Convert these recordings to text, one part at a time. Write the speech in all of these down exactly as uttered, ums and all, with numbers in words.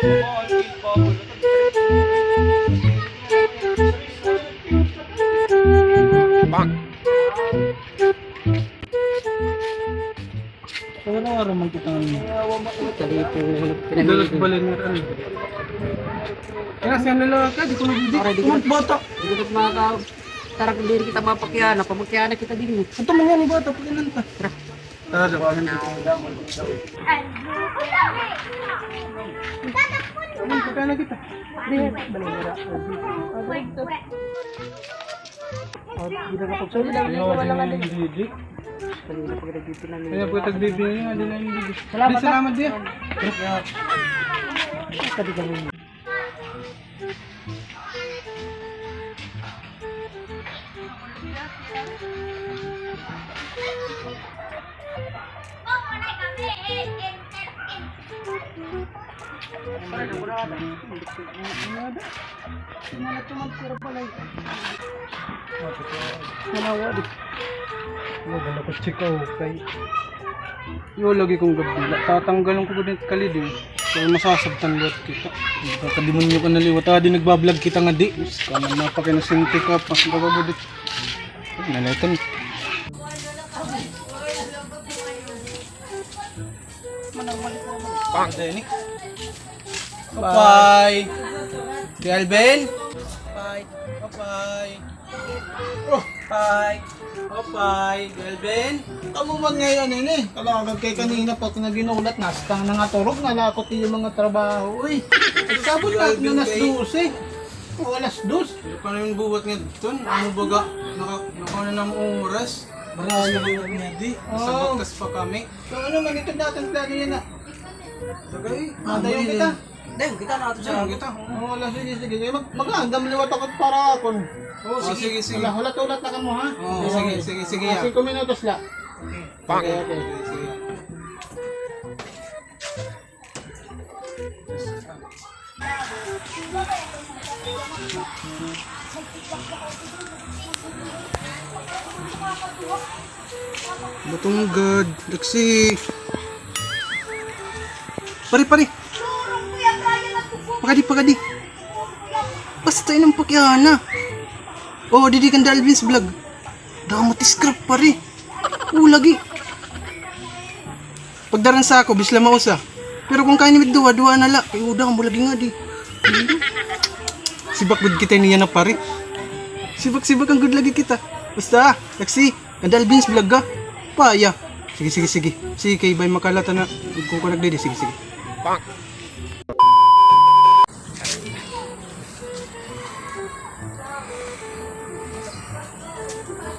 Wala, wala man kita. Dito, dito, balay nga, ano. Kaya siya na lang ka, di ko nagdidikit. Para di kita, bata. Di kita makaka-, tarag diri kita mapakiana, pamakiana kita din. Ito man yan, bata, pag-ilan ta. Tara. Tara, daw, ano dito? Ano, pagkana kita? Di, balay nga. Ay, di na kapagsulit. Ano, wala nga, di. Kaya po tagbibigay nga din ang bibig. Salamat, di, salamat, di. Wala ko, chika, okay. Yo, lagi kong gabila. Tatanggalan ko gud it kaliding. Kaya masasabtan liwat kita. Kadimonyo ka na liwat. Ah, di nagbablog kita nga di. Us, kaman napakinasinti ka. Pas ka gud it. Ay, nalitan. Pang, Jenny. Bye. Kuya Alvin? Bye. Bye. Oh, bye. Bye. Kuya Alvin? Kamo man ngay-an ini. Kalagad kay kanina pa ako naginulat. Nastang na nga turog, nalakot iyo mga trabaho. Uy, nagsabot na ako na alas dose. O, alas dos. Ano pa na yung buhat nga dito? Ano baga? Naka, naka na ng oras? Barangay na yung hindi. Sa bakas pa kami. So, ano man, ito dati ang plano yan, ah. Tagay. Madayo kita. Dayon kita na ato sa kita. Oo, wala, sige, sige. Sige, mag-, mag-aandam liwat ako para akon. Oo, sige, sige. Wala, hulat-hulat na kamo, ha? Oo, sige, sige, sige, ah. Singko minutos la. Okay, okay. Sige. Butong gad, Lexi. Pare, pare. Pakadi, pakadi. Basta inang pakiana. Oh, didi kan Dalvin's vlog. Damo ti scrap, pare. Oh, lagi. Pagdaran sa ako, bisla mausa. Pero kung kaya nimo duha, duha na la. Kay uda mo lagi nga di. Sibak gud kita niya na pare. Sibak-sibak ang gud lagi kita. Basta, taxi, ang Dalvin's vlog ka. Paya. Sige, sige, sige. Sige, kay bay makalata na. Kung ko nagdidi, sige, sige.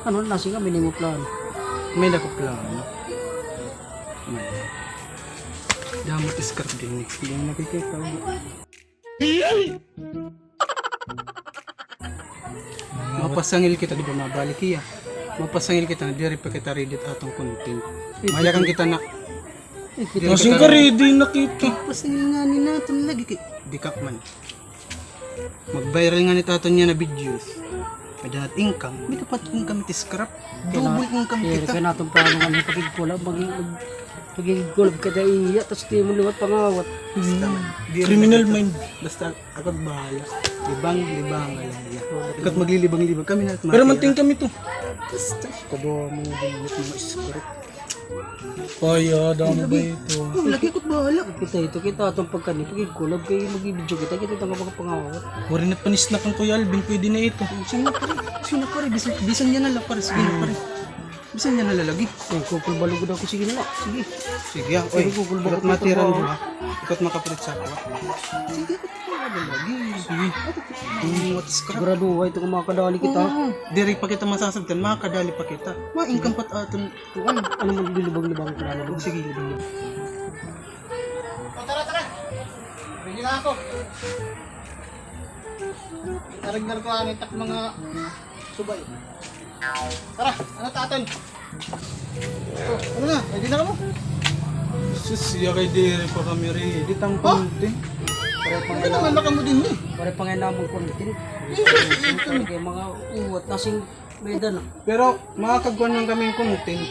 Ano na, sige, may nimo plano. May nako plano. May. Damo ti scrap din, eh. Hindi mo nakikita, oh. Mapasangil kita, di ba, mabalik iya. Mapasangil kita na diri pa kita ready it aton content. Mayakan kita na. Masing ka ready na kita. Pasangil ngani naton lagi kay di ka man. Mag-viral ngani it aton niya na videos. May danat income. May dapat income it scrap. Double income kita. Kaya naton plano nga pag-collab, mag-, mag-, mag-collab ka da iya, tas di mo liwat pangawat. Criminal mind. Basta ako bahala. Libang, libang, alam niya. Ikaw maglilibang-libang. Kami na. Pero manting kami to. Basta. Kabawa mo din yung mga scrap. Ay, ah, damo ba ito? Oh, lagi ko't bahala. Kita ito, kita atong pagkani, pag-collab kay mag-video kita, kita ito nga mga pangawat. Wari na panisnakan, Kuya Alvin, pwede na ito. Sino pare? Sino pare? Bisan, bisan niya na lang, pare. Sige na, pare. Bisan niya na lalagi. Ay, kukul balugod ako. Sige na lang. Sige. Sige, ah. Sige, oy, kukul balugod ako. Ikot matiran mo, ha? Ikot makapalit sa ako, ha? Sige, ikot makapalit lagi. Sige. Ang what's crap? Sigurado, ay, ito kung makakadali kita. Oo. Diri pa kita masasabtan, makakadali pa kita. Ma-income pa it aton. Kuan, ano man, libang-libang ko na lang. Sige, libang-libang. O, tara, tara. Ready na ako. Narignar ko, ano, itak mga subay. Tara, ano, taton? O, ano na, ready na kamo? Sus, siya kay diri pa kami ready. Di tang konti. Pare, ano naman na kamo din, eh? Pare, pangain namon konti. Yes, yes, yes. Pare, kay mga uwat, nasing May dala. Pero makakagkuan man kami hin content.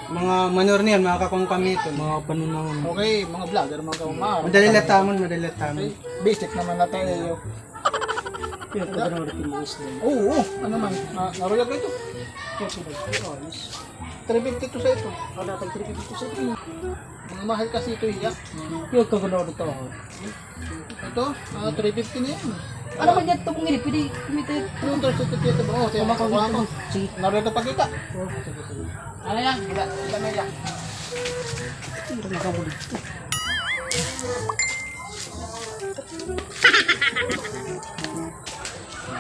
Mga manor niyan, makakakuan kami iton. Mga panunahon. Okay, mga vlogger, mga kaumar. Madali la tamon, madali la tamon. Ay, basic naman na tayo. Kaya pag ano, ito mga isda. Oo, oo. Ano man, na-, naruyag ito. Kaya pag ano, three fifty to sa ito. Wala tag three fifty to sa ito. Mga mahal kasi ito, iya. Kaya pag ano, ito. Ito, ah, three fifty na yan. Ano man yan, ito kung hindi, pwede kumita. Ano ito, ito, ito, ito, ba? Oh, siya, kumakuha ko. Sige. Naruyag ka pagkita. Oo, sige, sige. Ano yan? Gila, gila na yan. Hindi na makamuli.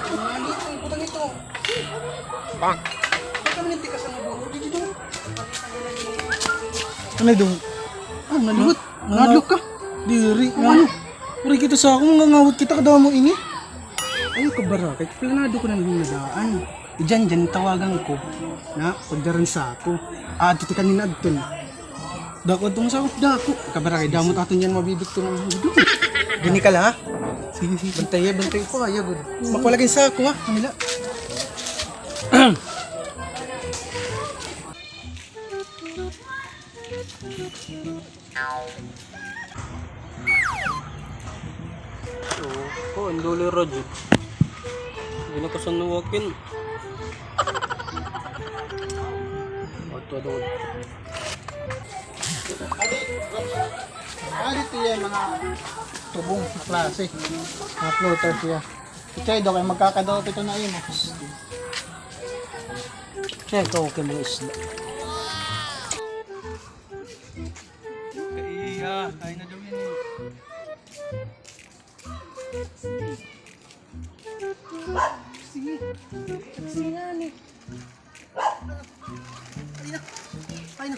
Ano ito? Ang putang ito. Bang! Ba't kami nagtikas ang ulo? Dito, dito. Ano, dong? Ah, nalibot. Nadlok ka? Diri. Ano? Uri kita sa ako, mangangawat kita kadamo ini. Ayaw ka baraka, planado ko na lang nadaan. Diyan, diyan, tawagan ko. Na, pagdaran sa ako. Ah, dito ka ni Nadton. Dako adto nga sa ako. Dako. Kabaraka, damo taton yan, mabibit ko ng dito. Dini ka la, ha? Sige, sige. Bantay, bantay ko, ayaw, good. Makuha lagi sa ako, ha? Kanila. Oo, oh, ang duli radyo. Hindi na kasanuwakin. Ato, ato. Adi, adi, ito yan, mga tubong na klase. Mga floaters siya. Ito, daw kayo magkakadaw, ito na yun, eh. Siya, ito, okay, mga isda. Kaiya, kain na daw yan, eh. Sige. Sige nga, ni. Ay na. Ay na.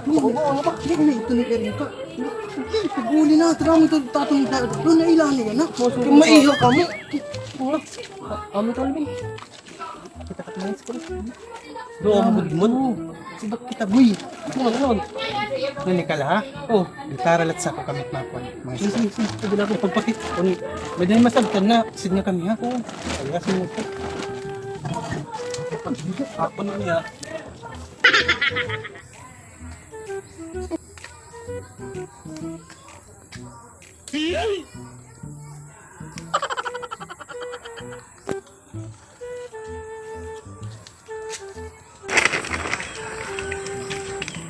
Uy, uy, ano ba? Hindi, hindi, ito ni Erika. Pag-uli na, tara mo ito, tatang na, doon na ilan yan, ha? Kung maiha kami. Kami ito, Alvin. Kita ka tumayo sa kulis. Doon, magmon. Sibak kita, boy. Ano, ano? Nani ka la, ha? Oh. Gitara lat sa ako kamit makon. Mga sige, sige, sige. Pwede na ako pagpakit. Kung may dahil masabtan na, sige nga kami, ha? Oo. Ayasin mo po. Ako na niya.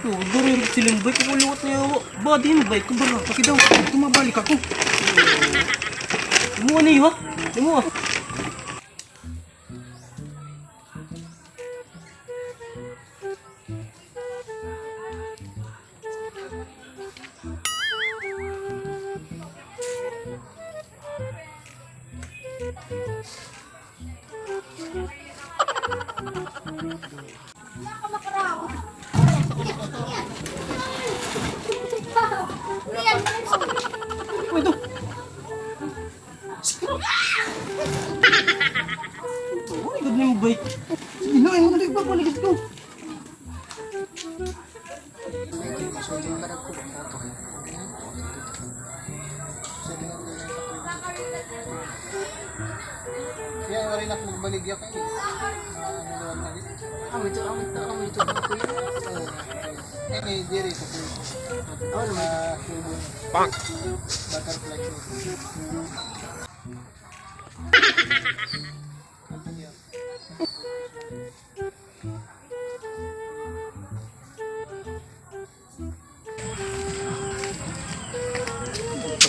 Oh, diri sila yung bike. Ako liwat na yawa. Ba, di yung bike ko, bala. Paki daw, tumabalik ako. Imo na yun, ha? Imo, ha? Uy, ito. Uy, good na yung bike. Sige na, ayaw mo na ito, paligid ko. Kaya wala na akong magbaligya kay, ah, ano naman na rin. Ah, may ito, ah, may ito, ah, may ito, ah, may ito. Oo. Eh, may diri ko po. Ano naman? Ah, kubo. Butterfly kubo.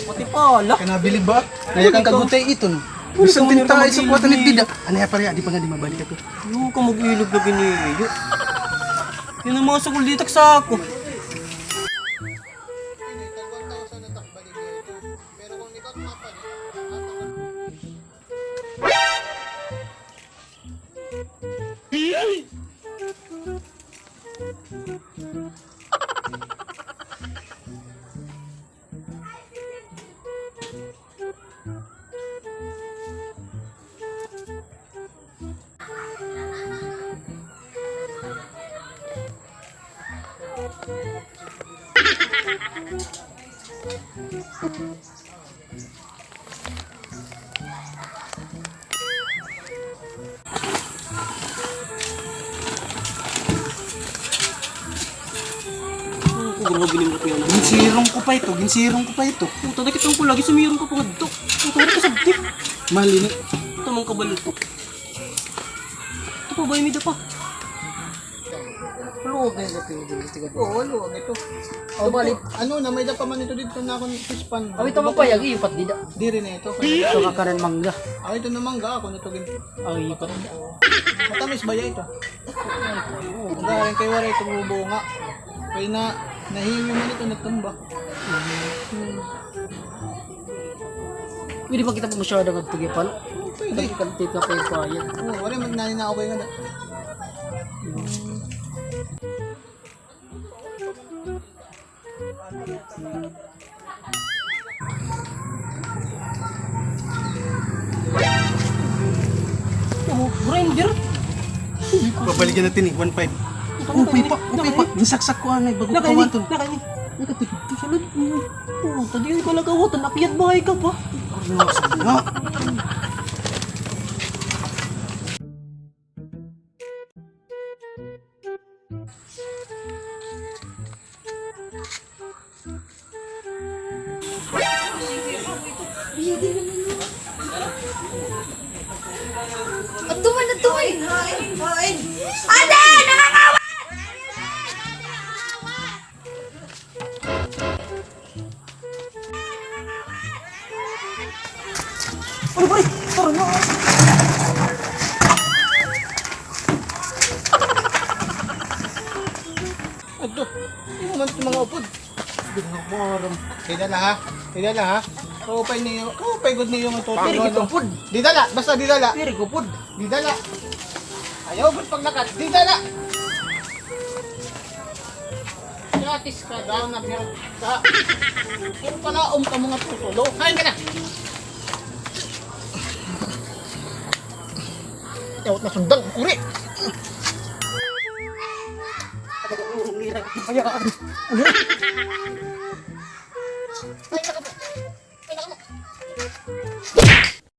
Pati pala. Kaya nabilib ba? Kaya kang kagutay iton. Bisan tinta ay sa kuwatan ni Dida. Ano ya, pare, di pa nga di mabalik ako. Ano ka mag-ilog na giniyo? Yan ang mga sakulitak sa ako. Ano ko, grabe nim kuya na. Ginsirong ko pa ito, ginsirong ko pa ito. Puta, nakita ko lagi, sumirong ka pa ngadto. Puta, wala ka sabti. Mali ni. Ito, mga kabalo to. Ito pa, bay, may da pa. Luwag na ito, ito, ito, ito. Oo, luwag ito. Oh, bali. Ano na, may da pa man ito dito na akong fish pond. Aw, ito mo pa, yagi, yung patdida. Diri na ito. Ito ka kanan mangga. Aw, ito na mangga, ako na ito gin-, aw, yung patdida. Matamis ba ya ito? Magaling kay waray ito bubunga. Kaya na, nahiwi man ito, natumba. Hmm. Pwede ba kita masyado nga tugipan? Pwede. Kanti-kanti ka pa yung kaya. Oo, wala, mag-, nanina ako kayo nga. Oh, grinder. Babalikan natin eh, one five. Upay pa, upay pa. Ginsaksak ko anay, bago kawaton. Nakay ni. Nakatipid to sa loob. Oh, tadi yung pala kawaton, akyat bahay ka pa. Ano sa nga? Adto man, adto man. Ate, nangangawat! Uy, uy! Tara na! Adto, imo man ito mga upod. Di na ko aram. Di dala, ha? Di dala, ha? Kaupay niyo, kaupay gud niyo nga tutulo, no? Diri ko upod. Di dala, basta di dala. Diri ko upod. Di dala. Ayaw gud paglakat. Di dala. Gratis ka daw na pirata. Kung pala, um, ka mga tutulo. Kain ka na. Yaw, nasundan, kuri. Kaya,